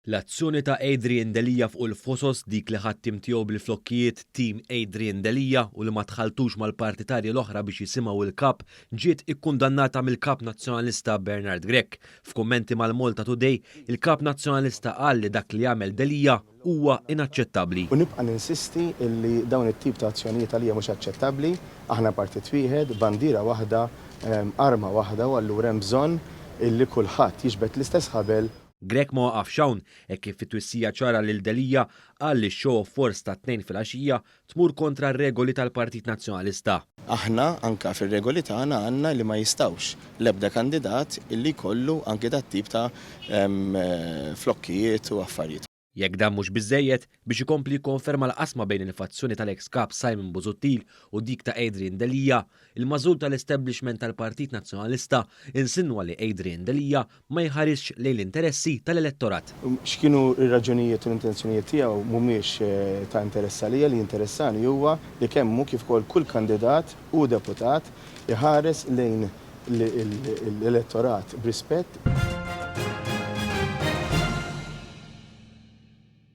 L-azzjoni ta' Adrian Delia fuq il-Fosos, dik li ħa t-tim tiegħu bil-flokkijiet Team Adrian Delia u li ma tħalltux mal-partitarji l-oħra biex jisimgħu l-Kap, ġiet ikkundannata mill-Kap Nazzjonalista Bernard Grech. F'kummenti mal-Malta Today, il-Kap Nazzjonalista qal li dak li għamel Delia huwa inaċċettabbli. U nibqa' ninsisti li dawn it-tip ta' azzjonijiet għalija mhux aċċettabbli. Aħna partit wieħed, bandiera waħda, arma waħda u allura hemm bżonn li kulħadd jiġbed l-istess ħabel. Grech ma waqafx hawn, hekk kif fi twissija ċara lil Delia qal li x-show of force tat-Tnejn filgħaxija tmur kontra r-regoli tal-Partit Nazzjonalista. Aħna anke fir-regoli tagħna għandna li ma jistgħux l-ebda kandidat illi jkollu anke dat-tip ta' flokkijiet u affarijiet. Jekk dan mhux biżżejjed, biex ikompli jikkonferma l-qasma bejn il-fazzjoni tal-eks Kap Simon Busuttil u dik ta' Adrian Delia, il-magħżul tal-establishment tal-Partit Nazzjonalista insinwa li Adrian Delia ma jħarisx lejn l-interessi tal-elettorat. X'kienu r-raġunijiet u l-intenzjonijiet tiegħu mhumiex ta' interess għalija, li jinteressani huwa li kemm hu kif ukoll kull kandidat u deputat iħares lejn l-elettorat b'rispett.